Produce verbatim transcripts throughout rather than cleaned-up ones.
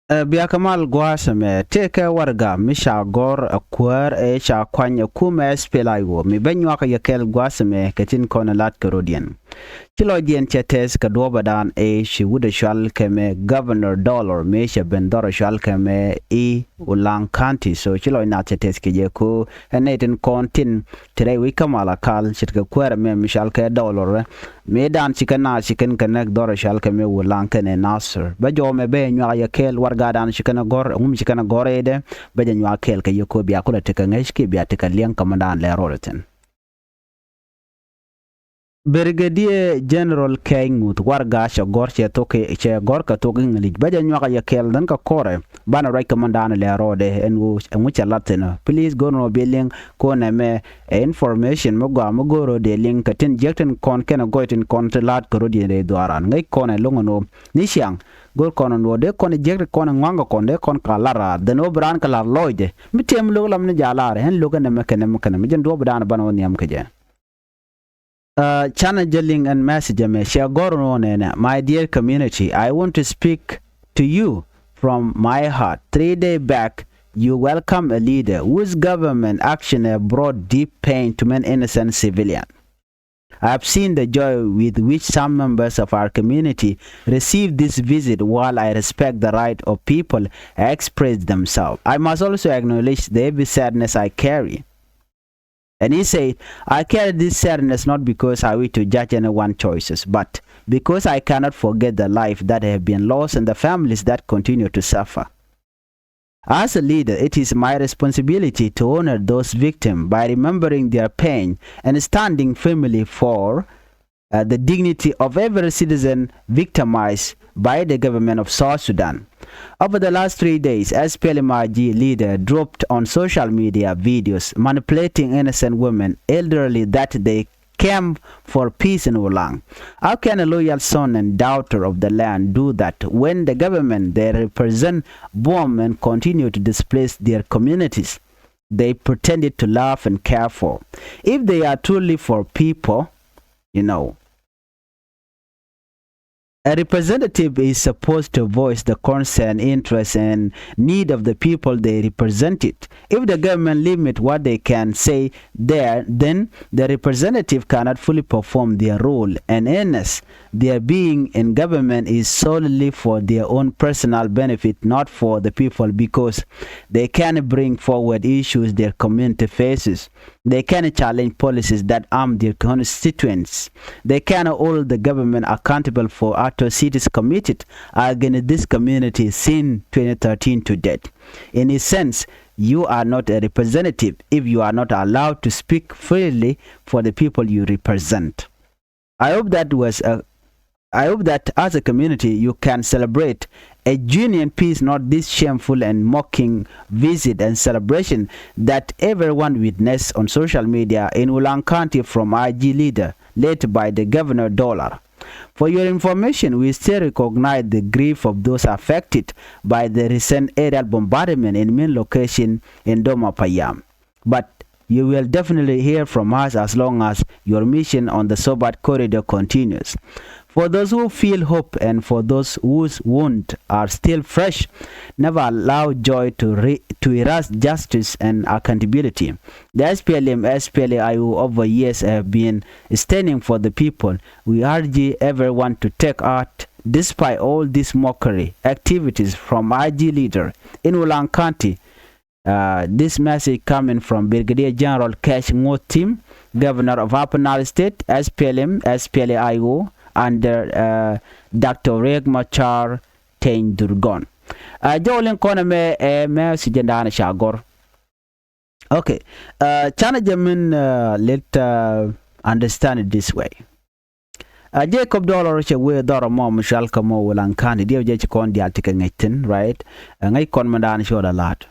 Ɛ biakä mal gua̱a̱th ɛmɛ tëëkɛ warɛga mi ca gɔ̱r ɛ kuäär ɛ ca kuany ɛ kumɛ S P L A I O mi bä nyuak ɛ yɛ kɛl gua̱a̱th ɛmɛ kɛ tin kɔn ɛ lat kɛ rɔ̱diɛn. Ci lɔcdiɛn cɛ tɛth kɛ duɔ̱ɔ̱pädan ɛ ci wut ɛ cual kɛ mɛ Governor Dollar mi cɛ ben dhɔr ɛ cual kɛ mɛ i̱ Ulaŋ County. So ci lɔc nath cɛ tɛth kɛ jɛ ko ɛ nɛy tin kɔn tin ti rɛy wi̱c kä mal a kal ce̱tkɛ kuäär ɛmɛ mi cual kɛ Dollar. Mëëdan ci kɛn naath ci kɛn kɛ näk dhɔr ɛ cual kɛ mɛ Ulaŋ kɛnɛ Nasir. Bä jɔw mɛ bä nyuak yɛ kɛɛl warɛgadan ci kɛn gɔ̱r ɛŋu mi ci kɛn gɔ̱r ëëdɛ bä jɛ nyuak kɛɛl kɛ yɛ ko bia kulɛ tekɛ ŋäc kiɛ bia tekɛ liɛŋ kä mɛndan lɛ rɔɔdɛ thi̱n. Brigadier General Kɛɛc Ŋuth warɛga cɛ gɔ̱r cɛ thok cɛ gɔ̱r kɛ thok English bä jɛ nyuak yɛ kɛɛl dhän kɛ kɔrɛ banɛ ruac kä mɛndan lɛ rɔɔdɛ ɛn ɣöö ɛŋu cɛ lat thi̱n. Please go̱r nɔ bi liŋ konɛ mɛ ɛ information mi gɔaa mi go̱o̱r rɔ̱ dee liŋ kɛ tin jiäk tin kɔn kɛnɛ gɔc tin kɔn ti la̱a̱t kɛ rɔ̱diɛn rɛy dhuaaran ŋäc kɔn ɛ lo̱ŋ ɛn ɣöö ni ciaŋ go̱o̱r kɔn ɛn ɣöö dee kɔn ɛ jiäk ti kɔn ɛ ŋua̱ŋ kɛ kɔn dee kɔn ka la̱r raar dhen ɣöö bi raan kɛ la̱r lɔcdɛ mi tëë mi lo̱k lam ni jaal la̱r ɛ ɣän lo̱k ɛn ɛmɛ kɛn ɛmɛ kɛn ɛmɛ jɛn duɔ̱ɔ̱p bi daan ɛ banɛ wä nhiam kɛ jɛ. Canɛ jɛ liŋ ɛn message ɛmɛ cɛ gɔ̱r ɛn ɣöö nɛnɛ, my dear community, I want to speak to you from my heart. Three day back you welcome a leader whose government action have brought deep pain to many innocent civilian. I have seen the joy with which some members of our community receive this visit, while I respect the right of people express themselves. I must also acknowledge the heavy sadness I carry. And he said, I carry this sadness not because I wish to judge anyone's choices, but because I cannot forget the life that have been lost and the families that continue to suffer. As a leader, it is my responsibility to honor those victims by remembering their pain and standing firmly for uh, the dignity of every citizen victimized by the government of South Sudan. Over the last three days, S P L M I G leader dropped on social media videos manipulating innocent women, elderly that they came for peace in Ulang. How can a loyal son and daughter of the land do that when the government they represent bomb and continue to displace their communities they pretended to love and care for? If they are truly for people, you know, a representative is supposed to voice the concern, interests, and need of the people they represented. If the government limit what they can say there, then the representative cannot fully perform their role, and hence their being in government is solely for their own personal benefit, not for the people, because they can bring forward issues their community faces. They can challenge policies that harm their constituents. They can hold the government accountable for atrocities committed against this community since twenty thirteen to date. In a sense, you are not a representative if you are not allowed to speak freely for the people you represent. I hope that was a I hope that as a community you can celebrate a genuine peace, not this shameful and mocking visit and celebration that everyone witnessed on social media in Ulang County from I G leader, led by the Governor Dollar. For your information, we still recognize the grief of those affected by the recent aerial bombardment in main location in Doma Payam. But you will definitely hear from us as long as your mission on the Sobat corridor continues. For those who feel hope and for those whose wounds are still fresh, never allow joy to, re- to erase justice and accountability. The S P L M, S P L A I O over years have been standing for the people. We urge everyone to take heart despite all these mockery activities from I G leader in Ulang County. Uh, this message coming from Brigadier General Cash Ngot Tim, Governor of Upper Nile State, S P L M, S P L A I O, under uh, Doctor Riek Machar Teny Durgon. Uh, Jolin Koname, uh, message and Dana Chagor. Okay, uh, China Jamin, uh, let uh, understand it this way. A Jacob Dollar cɛ wee dhɔrɔ mɔ mi cual kä mɔ Ulang County diɛw jɛ ci kɔn dial ti kɛ ŋäc thin, right? Ɛ ŋäc kɔn mi daan ci ɣɔl a la̱t.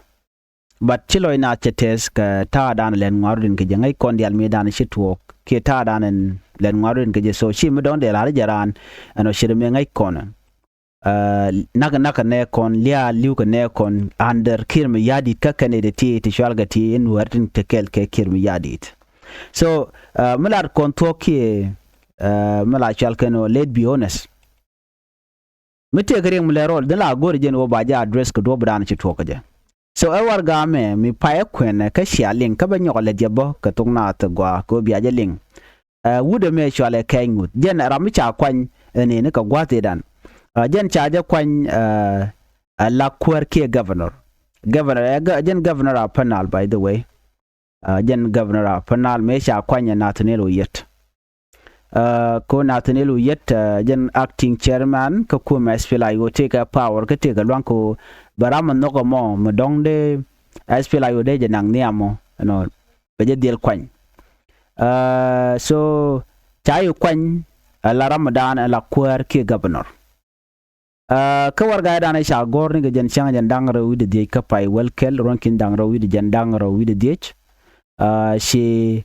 But ci lɔc naath cɛ tɛth kɛ ta̱a̱ daan lɛn ŋuaru din kɛ jɛ ŋäc kɔn dial mi daan ci tuɔɔk kiɛ ta̱a̱ daan lɛn ŋuaru din kɛ jɛ. So ci mi dɔ̱ŋ dee la̱r jɛ raan ɛn ɔ ci ri mi ŋäc kɔn. Ɛ, nak nak nɛ kɔn liaal li̱w kɛ nɛ kɔn under Kiir Mayardit kä kɛn ɛ ti ti cual kɛ ti in wɛr tin te kɛl kɛ Kiir Mayardit. So ɛ, mi lat kɔn thuɔk kiɛ ɛ, mi la cual kɛn ɔ, let be honest. Mi tëëkɛ riɛk mi lɛ rɔɔl dhin la go̱o̱rɛ jɛn ɣöö ba jɛ address kɛ duɔ̱ɔ̱p dan ci tuɔɔk kɛ jɛ. So ɛ warɛga ɛmɛ mi pay ɛ kuɛnɛ kä cia liŋ kä bä nyɔk lɛ jɛ bä kɛ thok naath gɔaa kɛ ɣöö bia jɛ liŋ. Ɛ wut ɛmɛ cɔalɛ Kɛɛc Ŋuth, jɛn ram mi ca kuany ɛ nɛni kɛ gua̱a̱th ëëdan. Ɛ jɛn ca jɛ kuany ɛ ɛ la kuäär kiɛ governor. Governor ɛ gä- jɛn governor a Upper Nile, by the way. Ɛ jɛn governor a Upper Nile mëë ca kuany ɛ Nathaniel Oyet. Ɛ ko Nathaniel Oyet ɛ jɛn acting chairman kä kumɛ S P L A I O, tëëkɛ power kä tëëkɛ lua̱ŋ kɛ ɣöö bɛ ram mi nhɔk ɛmɔ mi dɔ̱ŋ dee S P L A I O dee jɛ naŋ nhiam mɔ ɛnɔ bɛ jɛ dhiel kuany. Ɛ so ca yi kuany ɛ la ram mi dan ɛ la kuäär kiɛ governor. Ɛ kä warɛga ëëdan ɛ ca gɔ̱r ni kɛ jɛn cäŋ jɛn da̱ŋ rɛw wi̱cdɛ dhiec kä pay wäl kɛl, ruɔ̱n ki̱n da̱ŋ rɛw wi̱cdɛ jɛn da̱ŋ rɛw wi̱cdɛ dhiec. Ɛ ci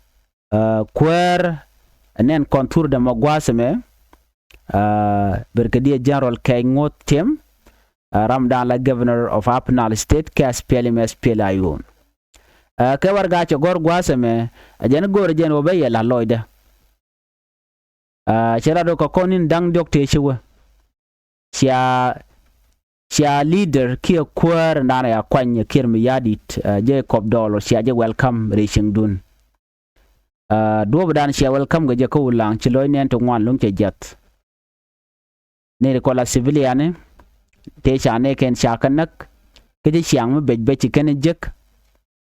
ɛ kuäär ɛ nɛn kɔn thurdɛ mɔ gua̱a̱th ɛmɛ, ɛ Brigadier General Kɛɛc Ŋuth Tim, ɛ ram dan la governor of Upper Nile State kɛ S P L M S P L A I O. Ɛ kɛ warɛga cɛ gɔ̱r gua̱a̱th ɛmɛ ɛ jɛn go̱o̱rɛ jɛn ɣöö bä yɛ la̱t lɔcdä. Ɛ cɛ lat ɣöö kɛ kɔn in da̱ŋ diɔ̱k tëë ci wä cia cia leader kiɛ kuäär in dan ɛ ya kuany ɛ Kiir Mayardit, ɛ Jacob Dollar, cia jɛ welcome rɛy cieŋdun. Ɛ duɔ̱ɔ̱p dan cia welcome kɛ jɛ kä Ulaŋ ci lɔc nɛn ti ŋuan luŋ cɛ jiath. Nɛy ti kɔn la civilian tëë ca nɛɛkɛn ca kɛ näk kä ci ciaŋ mi bec bec ci kɛn jek.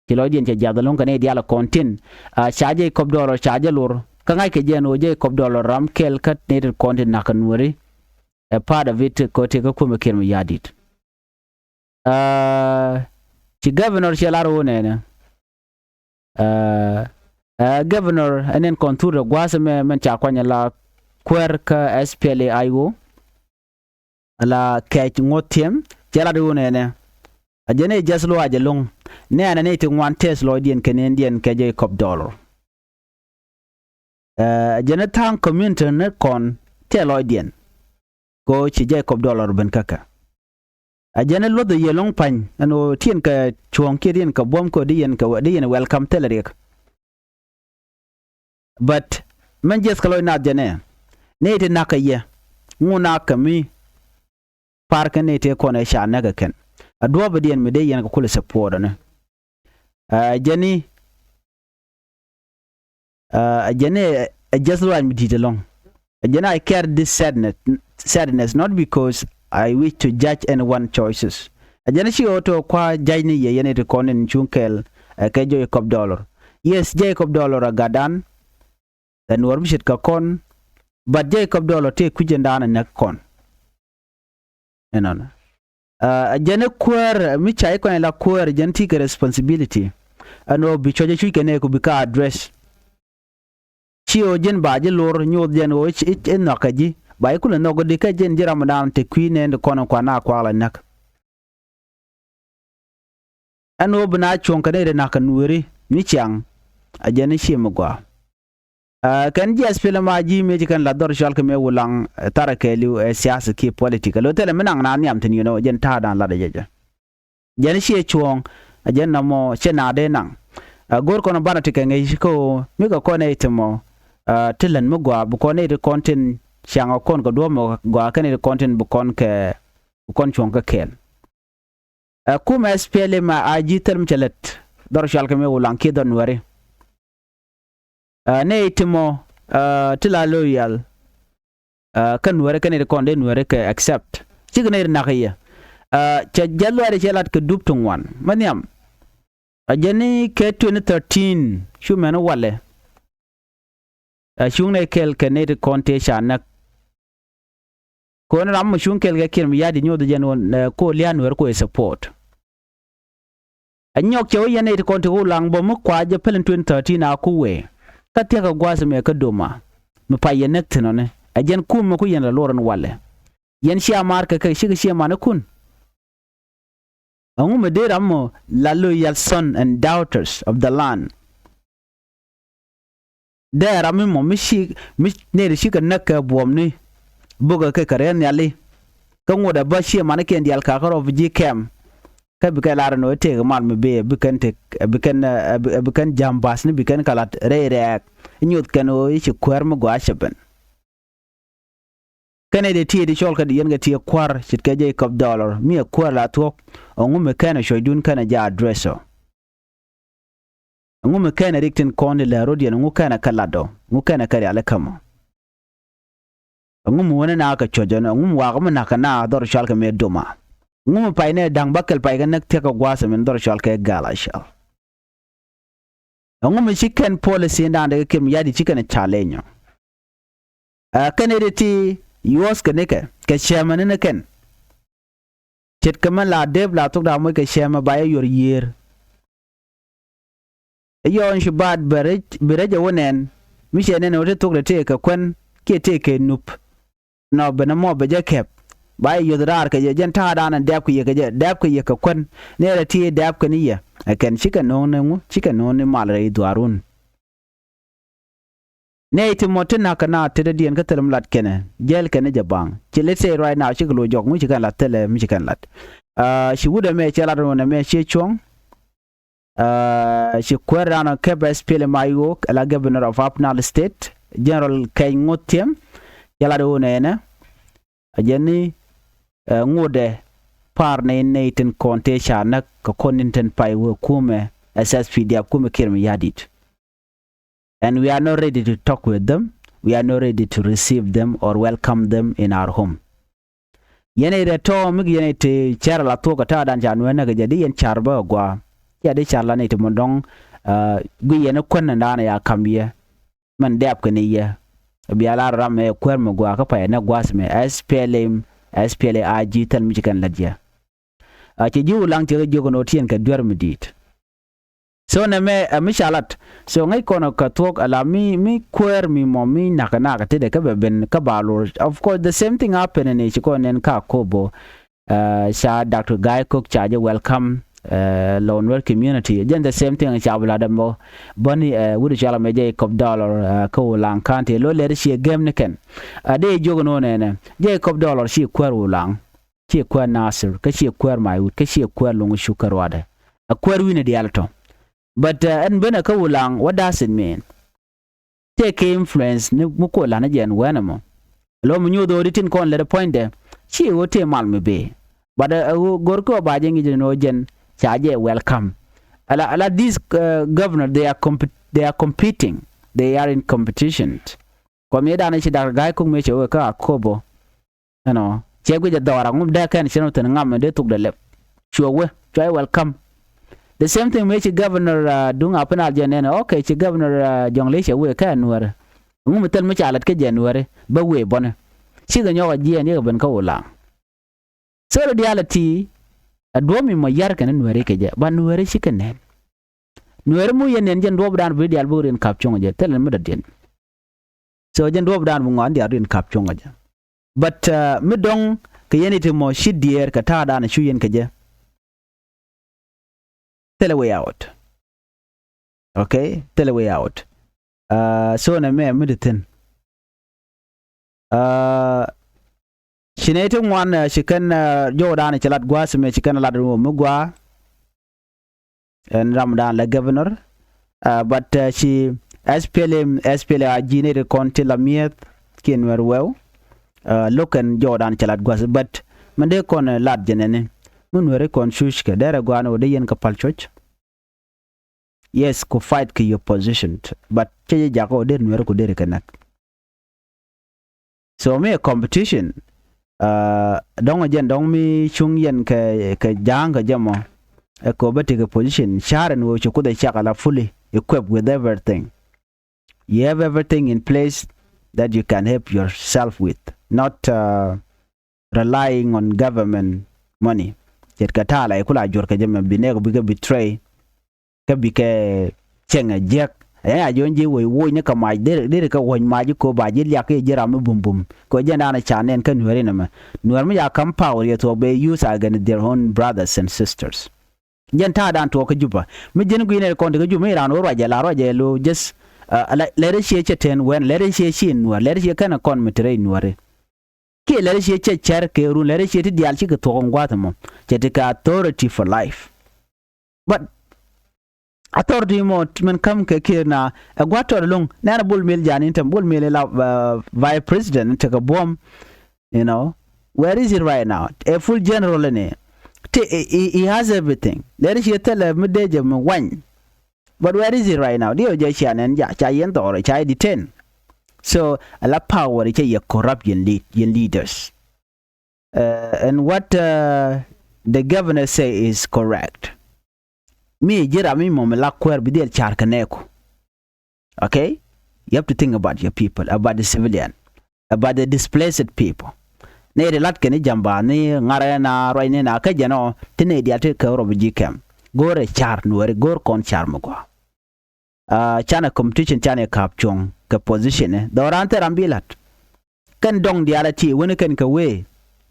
Ci lɔcdiɛn cɛ jiath ɛlɔ̱ŋ kɛ nɛy diaal kɔn tin. Ɛ ca Jacob Dollar ca jɛ lor kä ŋa̱ckɛ jɛ ɛn ɣöö Jacob Dollar ram kɛl kä nɛy ti kɔn tin na̱k kɛ Nuääri. Ɛ part of it kɛ ɣöö tëë kä kumɛ Kiir Mayardit. Ɛ ci governor cɛ lar ɣöö nɛnɛ. Ɛ ɛ governor ɛ nɛn kɔn thurdɛ gua̱a̱th ɛmɛ mɛn ca kuany ɛ la kuäär kä S P L A I O. Ala Kɛɛc Ŋuth Tim cɛ lat ɣöö nɛnɛ. Ɛ jɛn ɛ jiath lɔaac ɛlɔ̱ŋ. Nɛnɛ nɛy ti ŋuan tɛth lɔcdiɛn kɛ nɛndiɛn kɛ Jacob Dollar. Ɛ jɛn ɛ tha̱a̱ŋ community ni kɔn tɛth lɔcdiɛn. Kɛ ɣöö ci Jacob Dollar ben kä kɛ. Ɛ jɛn ɛ luɔ̱th ɛ yɛ ɛlɔ̱ŋ pa̱ny ɛn ɣöö ti yɛn kɛ cuɔ̱ɔ̱ŋ kiɛ ti yɛn kɛ buɔ̱m kɛ ɣöö di yɛn kɛ di yɛn welcome thilɛ riɛk. But mɛn jiɛth kɛ lɔc naath jɛn ɛ nɛy ti na̱k kɛ yɛ ŋu na̱k kɛ mi par kɛ nɛy tëë kɔn ɛ ca näk ɛ kɛn. Ɛ duɔ̱ɔ̱pdiɛn mi dee yɛn kɛ kulɛ support ɛnɛ. Ɛ jɛn i̱ Ɛ jɛn ɛ jiath lɔaac mi di̱i̱t ɛlɔ̱ŋ. Ɛ jɛn I carry this sadness, sadness not because I wish to judge anyone choices. Ɛ jɛn ci ɣöö tɔ̱ kua judge ni yɛ yɛn iti kɔn in cuŋ kɛɛl ɛ kɛ Jacob Dollar. Yes, Jacob Dollar ɛ gatdan. Ɛ Nuäär mi ce̱tkɛ kɔn. But Jacob Dollar tëë kui̱c in da̱a̱n ɛ näk kɔn. Ɛnɔnɔ. Ɛ jɛn ɛ kuäär mi ca i̱ kɔn ila kuäär jɛn ti kɛ responsibility. Ɛn ɣöö bi cuɔ̱c ɛ cuc kɛ nɛɛku bi ka address. Ci ɣöö jɛn ba ji̱ lor nyoth jɛn ɣöö i̱ nhɔakä ji̱ ba i̱ kulɛ nhɔk di kä jɛn ji̱ ramdan te kui̱ nɛn ti kɔn in kuan a kuak la näk. Ɛn ɣöö bi na cuɔ̱ŋ kɛ nɛy ri na̱k kɛ Nuääri mi ciaŋ. Ɛ jɛn i̱ ci mi gɔaa. Ɛ kɛn ji̱ S P L M A G mëë ci kɛn la dhɔr cɔal kɛ mëë Wulaŋ, ɛ tharɛ kɛɛliw ɛ siasa kiɛ politik. Ɛ lo̱ thilɛ mi naŋ na nhiam thi̱n yɛn ɔ jɛn ta̱a̱dan latdɛ jɛ jɛ. Jɛn ciɛ cuɔ̱ɔ̱ŋ, ɛ jɛn nɔmɔ cɛ na dee naŋ. Ɛ go̱o̱r kɔn banɛ ti kɛ ŋäc kä ɣöö mi kɛ kɔn ɛ i̱ ti mɔ, ɛ ti län mi gɔaa bi kɔn ɛ i̱ ti kɔn tin ciaŋ ɛ kɔn kɛ duɔ̱ɔ̱p mɔ gɔaa kɛn ɛ i̱ ti kɔn tin bi kɔn kɛ, bi kɔn cuɔ̱ŋ kä kɛɛl. Ɛ kumɛ S P L M A G thil mi cɛ lät dhɔr cɔal kɛ mëë Wulaŋ kiɛ dhɔr Nuääri. Ɛ nɛy ti mɔ, ɛ ti la loyal. Ɛ kä Nuääri kɛn iti kɔn dee Nuääri kɛ accept. Cikɛ nɛy ri nakä yɛ. Ɛ cɛ jiath lɔaac cɛ lat kɛ dup ti ŋuan. Mɛ nhiam. Ɛ jɛn i̱ kɛ twenty thirteen cu mɛn walɛ. Ɛ cuŋ nɛy kɛl kɛ nɛy ti kɔn tëë ca näk. Kɔn ram mi cuŋ kɛl kɛ Kiir mi ya̱di̱t nyoth jɛn ɣöö, ɛ, kɔ lia̱a̱ Nuäär kɔ ɛ support. Ɛ nyɔk cɛ wä yɛn nɛy ti kɔn ti Wulaŋ bä mi kua jɛ pɛl in twenty thirteen a ku wee. Kä thia̱k kɛ gua̱a̱th ɛmɛ kä doma. Mi pay yɛn näk thi̱n ɔni. Ɛ jɛn kumɛ ku yɛn la luɔr ɛn walɛ. Yɛn cia maar kɛ kɛ cikɛ cia manikun. Ɛŋu mi dee ram mɔ la loyal son and daughters of the land. Dee ram mi mɔ mi ci, mi nɛy ti cikɛ näk kɛ buɔ̱mni. Bukɛ kɛ kɛ rɛn nhiali. Kä ŋot ɛ bä cie manikiɛn diaal kakä rɔ bi ji̱ kɛm. Kä bikɛ lar ɛn ɣöö tëëkɛ mal mi bëë bikɛn tëk, bikɛn, ɛ bikɛn ja̱m ba̱thni bikɛn kɛ lat rɛy rɛɛk. Nyoth kɛn ɣöö i̱ ci kuäär mi gɔaa cɛ ben. Kɛnɛ dee ti di cɔl kɛ yɛn kɛ ti kuäär ce̱tkɛ Jacob Dollar mi ɛ kuäär la thuɔ̱k. Ɛŋu mi kɛnɛ cuɔ̱cdun kɛnɛ jɛ address ɔ? Ɛŋu mi kɛnɛ rik tin kɔn ti lɛ rot yɛn, ɛŋu kɛnɛ kɛ lat ɔ? Ɛŋu kɛnɛ kɛ riali kämɔ? Ɛŋu mi wänɛ na kɛ cuɔ̱c ɔ? Ɛŋu mi wakä mi na̱k kɛ na dhɔr cɔal kɛ mëë doma? Ɛŋu mi pay nɛ da̱ŋ bäkɛl pay kɛ näk thiäk kɛ gua̱a̱th ɛmɛn dhɔr cɔal kɛ gal a cɔal? Ɛŋu mi ci kɛn policy in da̱a̱n dee kɛ Kiir Mayardit ci kɛn challenge ɔ? Ɛ kɛn ɛ dee ti yuɔth kɛ nikɛ kɛ cɛmɛ ni ni kɛn. Ce̱tkɛ mɛn la dep la thok da̱a̱ moc kɛ cɛmɛ ba yɛ yuɔr yiër. Ɛ yɔɔn ci baat bɛ rɛc, bi rɛc ɛ wä nɛn mi cɛ nɛn ɛ wä ti thok dee tëë kɛ kuän kiɛ tëë kɛ nup. Nɔ ben ɛmɔ bɛ jɛ kɛp ba yɛ yuɔth raar kɛ jɛ, jɛn ta̱a̱ da̱a̱n ɛn dɛp kɛ yɛ kɛ jɛ, dɛp kɛ yɛ kɛ kuän. Nɛɛrɛ ti dɛp kɛ ni yɛ ɛ kɛn cikɛ no̱o̱ŋ ni ŋu, cikɛ no̱o̱ŋ ni mal rɛy dhuaarun. Nɛy ti mɔ ti na̱k kɛ na tetdädiɛn kä thil mi lat kɛnɛ jɛl kɛn ni jɛ baŋ. Ci let's say right now cikɛ lo̱c jɔk ŋu ci kɛn lat thilɛ mi ci kɛn lat. Ci wut ɛmɛ cɛ lat ɛn wun ɛmɛ ciɛ cuɔ̱ŋ. Ci kuäär dan ɔ kɛp SPLM IO ɛ la Governor of Upper Nile State, General Kɛny Ŋoth Thiɛm, cɛ lat ɛn wun ɛnɛ. A jɛn ni ŋotdɛ pa̱a̱r nɛy nɛy tin kɔn tëë ca näk kɛ kɔn in tin pay wee kumɛ SSPDF, kumɛ Kiir Mayardit. And we are not ready to talk with them. We are not ready to receive them or welcome them in our home. Yɛn ɛ rɛ tɔ̱ mi yɛn ɛ te cɛr la thuɔ̱k ɛ ta̱a̱ dan ca nuɛn näk jɛ di yɛn car bä ɛ gua̱a̱. Cia di car la ni te mɔ dɔ̱ŋ gui yɛn ɛ kuän ni dan ya kam yɛ. Mɛn dɛp kɛ ni yɛ. Bia la ram ɛ kuäär mi gua̱a̱ kä pay ɛ nɛ gua̱a̱th mɛ SPLM, SPLA IG thil mi ci kɛn lät yɛ. A cɛ ji̱ Ulaŋ cɛ kɛ jiök ɛn ɣöö tiɛn kɛ duer mi di̱i̱t. So nɛ mɛ ɛ mi ca lat. So ŋäc kɔn ɛ kɛ thuɔ̱k ala mi, mi kuäär mi mɔ mi nakä nakä tetdɛ kä bɛ ben kä ba lor. Of course the same thing happen ni ci kɔn nɛn ka Akobo. Ca Doctor Gai Kok ca jɛ welcome lɔ Nuer community. Jɛn the same thing ca bi lat ɛmɔ bäni wut cɔal ɛmɛ Jacob Dollar kä Ulaŋ County. Lo lɛr ciɛ gɛm ni kɛn. A dee jiök ɛn ɣöö nɛnɛ Jacob Dollar ci kuäär Ulaŋ. Ciɛ kuäär Nasir, kä ciɛ kuäär Maiwut, kä ciɛ kuäär Luŋ Cuk kä ruaadɛ. A kuäär wi̱nɛ diaal tɔ. But ɛn benɛ kä Ulaŋ, what does it mean? Tëë kɛ influence ni mi kuɔ la̱t ni jɛn wɛnɛ mɔ. Lo mi nyoth ɣöö di tin kɔn lɛt puɔ̱nydɛ. Ciɛ ɣöö tëë mal mi bëë. But ɛ ɣöö go̱r kɛ ɣöö ba jɛ ŋi̱c ni ɣöö jɛn ca jɛ welcome. Ala, ala this governor, they are comp-, they are competing. They are in competition. Kɔn mi danɛ ci Doctor Gai Kok mi cɛ wee kä Akobo. Ɛnɔ cɛ guic ɛ dhɔra ŋum dee kɛn cɛ nɔ thin ŋam mi dee thuk dee lɛp. Cuɛ wee, cuɛ welcome. The same thing mi ci governor Duŋ Apɛn Al jɛ nɛn, okay, ci governor Jɔŋley cɛ wee kɛ Nuɛri. Ŋum mi thil mi ca lät kä jɛ Nuɛri bä wee bɔni. Cikɛ nyɔk a jiɛɛn yekɛ ben kä Ulaŋ. So rɔ diaal a ti a duɔ̱p mi mɔ yar kɛn Nuɛri kɛ jɛ ba Nuɛri cikɛ nɛn. Nuɛri mu yɛn nɛn jɛn duɔ̱p dan bi diaal buk rin kap cuŋ jɛ thil mi dɔ̱diɛn. So jɛn duɔ̱ɔ̱p dan bi ŋɔaani diaal rin kap cuɔ̱ŋ kɛ jɛ. But mi dɔ̱ŋ kɛ yɛn iti mɔ ci diɛɛr kɛ ta̱a̱ dan cu yɛn kɛ jɛ. Thilɛ way out. Okay, thilɛ way out. So nɛ mɛ mi di thi̱n. Ci nɛ iti ŋuan ci kɛn jɔw dan ci lat gua̱a̱th mɛ ci kɛn lat rin wä mi gua̱a̱. Ɛn ram dan lɛ governor. But ci SPLM, SPLA IG ni ri kɔn ti la mi̱eth kiɛ Nuɛr wɛw. Lo̱k kɛn jɔw dan cɛ lat gua̱th but mi dee kɔn lat jɛ nɛni mi Nuɛri kɔn cuc kɛ derɛ gua̱a̱n wä dee yɛn kɛ pal cuc. Yes, ku fight kɛ your position but cɛ jɛ jakä wä der Nuɛri ku der kɛ näk. So mi ɛ competition. Dɔ̱ŋ ɛ jɛn dɔ̱ŋ mi cuŋ yɛn kɛ, kɛ ja̱a̱ŋ kɛ jɛ mɔ. Ɛ kɛ ɣöö bä tekɛ position ca̱r ɛn ɣöö ci Kuoth ɛ cak ala fully equipped with everything. You have everything in place that you can help yourself with, not relying on government money. Ce̱tkɛ ta̱a̱ la iku la juɔ̱r kɛ jɛ mɛ bi nɛɛk bikɛ betray. Kä bikɛ cieŋɛ jiäk. Ɛ a jiɔ̱ny ji̱ woc woc ni kɛ mac deri kɛ wuɔ̱ny mac i̱ ko̱ ba ji̱ liak i̱ ji̱ ram i̱ bum bum kɛ jɛn da̱a̱n ca nɛn kä Nuääri nɛmɛ. Nuäär mi ca ka̱m power yɛ thuɔ̱k bɛ use against their own brothers and sisters. Jɛn ta̱a̱ da̱a̱n tuɔɔk kä Juba mi ji̱n gui̱n ɛ kɔn ti kä Juba mi raan wä ruacɛ la ruacɛ lo just lɛr i̱ ciɛ cɛ ten wɛn lɛr i̱ ciɛ ci Nuäär lɛr i̱ ciɛ kɛn ɛ kɔn mi te rɛy Nuääri. Kiɛ lɛr i̱ ciɛ cɛ cɛr kɛ run lɛr i̱ ciɛ ti diaal cikɛ thuɔ̱k in gua̱a̱th ɛmɔ cɛ ti kɛ authority for life. But authority mɔ min ka̱m kɛ Kiir na ɛ gua̱a̱th tɔt ɛlɔ̱ŋ nɛn ɛ Bol Mel ja̱a̱n in tɛm Bol Mel ila vice president in tekɛ buɔ̱m. You know, where is it right now? A full general in it. He, he, he has everything. Lɛri ci thilɛ mi dee jɛ mi wany. But where is it right now? Diɛ jɛ cia nɛn ja ca yɛn thɔɔrɛ ca detain. So a la power cɛ yɛ corrupt yɛn lead, yɛn leaders. Uh, and what uh, the governor say is correct. Mi ji̱ ram mi mɔmi la kuɛɛr bi dhil car kɛ nɛɛku. Okay? You have to think about your people, about the civilian, about the displaced people. Nɛy ti lat kɛn i̱ jamba ni ŋarɛ na ruac ni na kä jɛn ɔ ti nɛy diaal ti kɛ rɔ bi ji̱ kɛm. Go̱o̱rɛ car nuɔri go̱o̱r kɔn car mi gɔaa. Uh, canɛ competition canɛ ka̱p cuɔ̱ŋ kɛ position ni dhɔran thil ram bi lat. Kɛn dɔŋ diaal a ti wen kɛn kɛ wee.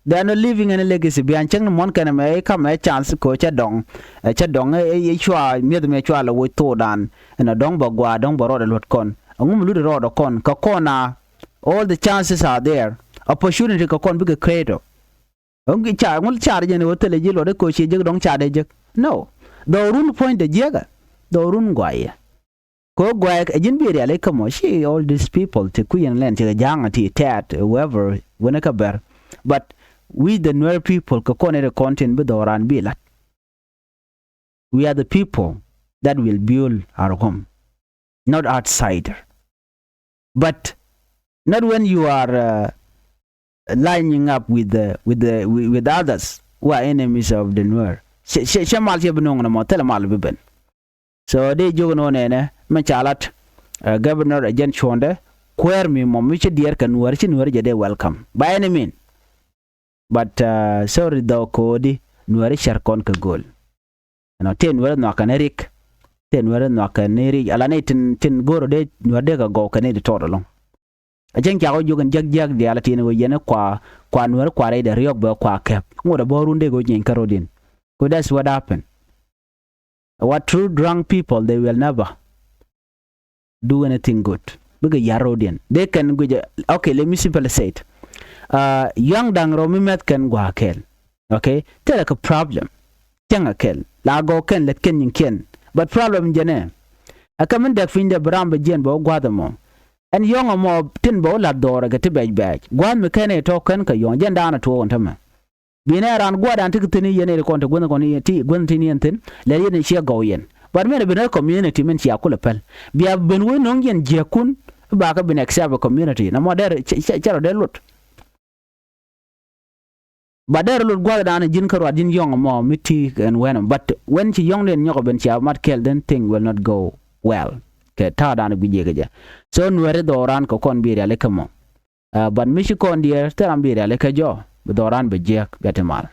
They are not leaving any legacy behind. Cäŋ ni muɔ̱n kɛn mɛ i̱ kamɛ chance ko cɛ dɔŋ. Ɛ cɛ dɔŋ i̱ cua mi̱eth mɛ cua lɛ woc thokdan. Ɛn a dɔŋ bɛ gua dɔŋ bɛ rɔɔdɛ luɔt kɔn. Ɛŋu mi lutdɛ rɔɔdɛ kɔn kɛ kɔn a. All the chances are there. Opportunity kɛ kɔn bikɛ create ɔ. Ɛŋu car ŋul car jɛn i̱ wä thilɛ ji̱ luɔt i̱ ko ci jek dɔŋ car dee jek. No. Dhɔrun puɔ̱nydɛ jiäkä. Dhɔrun guayɛ. Ko guay ɛ ji̱n bi rial ikä mɔ ci all these people ti kui̱ yɛn lɛn ci kɛ ja̱a̱ŋ ti tɛɛt whoever wen ikä bɛr. But we the Nuer people kɛ kɔn iri kɔn tin bi dhɔran bi lat. We are the people that will build our home, not outsider. But not when you are uh, lining up with the with the with others who are enemies of the Nuer. Cɛ mal cɛ bi no̱o̱ŋ na mɔ thilɛ mal bi ben. So dee jiök ni wä nɛnɛ mɛ ca lat uh, governor ɛ jɛn cuɔ̱ndɛ kuäär mi mɔ mi ci diɛɛr kɛ nuäär ci nuäär jɛ dee welcome by any mean. But uh, sorry dhɔk ko̱o̱di nuäär cär kɔn kɛ gööl. Ɛnɔ tëë nuäär nhɔakɛ ni rik tëë nuäär nhɔakɛ ni rik ala ni tin tin go̱o̱r dee nuäär dee kɛ gɔw kɛ ni di tɔɔt ɛlɔ̱ŋ. A cäŋ cak wä jiök in jiäk jiäk diaal a tin wä yɛn kua kua nuäär kua rɛydɛ riɔk bɛ kua kɛp ŋot a bä run dee kɛ wä nyieeny kä ro̱diɛn. Ku that's what happened. What true drunk people, they will never do anything good. Bikɛ yar ro̱diɛn. They can guic. Okay, let me simply say it. Uh, young da̱ŋ rɔ mi mɛth kɛn gua̱a̱ kɛl. Okay, thilɛ kɛ problem. Cäŋ a kɛl la gɔw kɛn lät kɛn nyin kiɛn. But problem jɛnɛ. A kɛ min dɛk piny dɛ bi ram bɛ jiɛn bɛ wä gua̱a̱th ɛmɔ. Ɛn yɔ̱ŋ ɛmɔ tin bɛ wä la̱th dhɔrɛ kɛ ti bɛc bɛc gua̱a̱th mi kɛn ɛ tɔ̱ kɛn kɛ yɔ̱ŋ jɛn da̱a̱n a tuɔɔk ɛn tämɛ. Bi nɛ raan gua̱a̱r dan ti ki thi̱n i̱ yɛn iri kɔn ti guänh kɔn i̱ ti guänh tin yɛn thi̱n lɛ yɛn i̱ ciɛ gɔw yɛn. But mɛn a ben ɛ community mɛn cia kulɛ pɛl bia ben wee no̱ŋ yɛn jiäkun. Ba kä ben accept a community na mɔ dɛr cɛ rɔ dee lot. Ba dɛr lot gua̱a̱r dan ji̱n kä ruat ji̱n yɔ̱ŋ mɔ mi ti ɛn wɛn. But when ci yɔ̱ŋ den nyɔk a ben cia mat kɛl then thing will not go well. Kɛ ta̱a̱ dan guic yɛ kɛ jɛ. So nuɛri dhɔran kɛ kɔn bi riali kä mɔ. Uh, but mi ci kɔn diɛɛr thil ram bi riali kä jɔ bi dhɔran bi jiäk bia ti mal.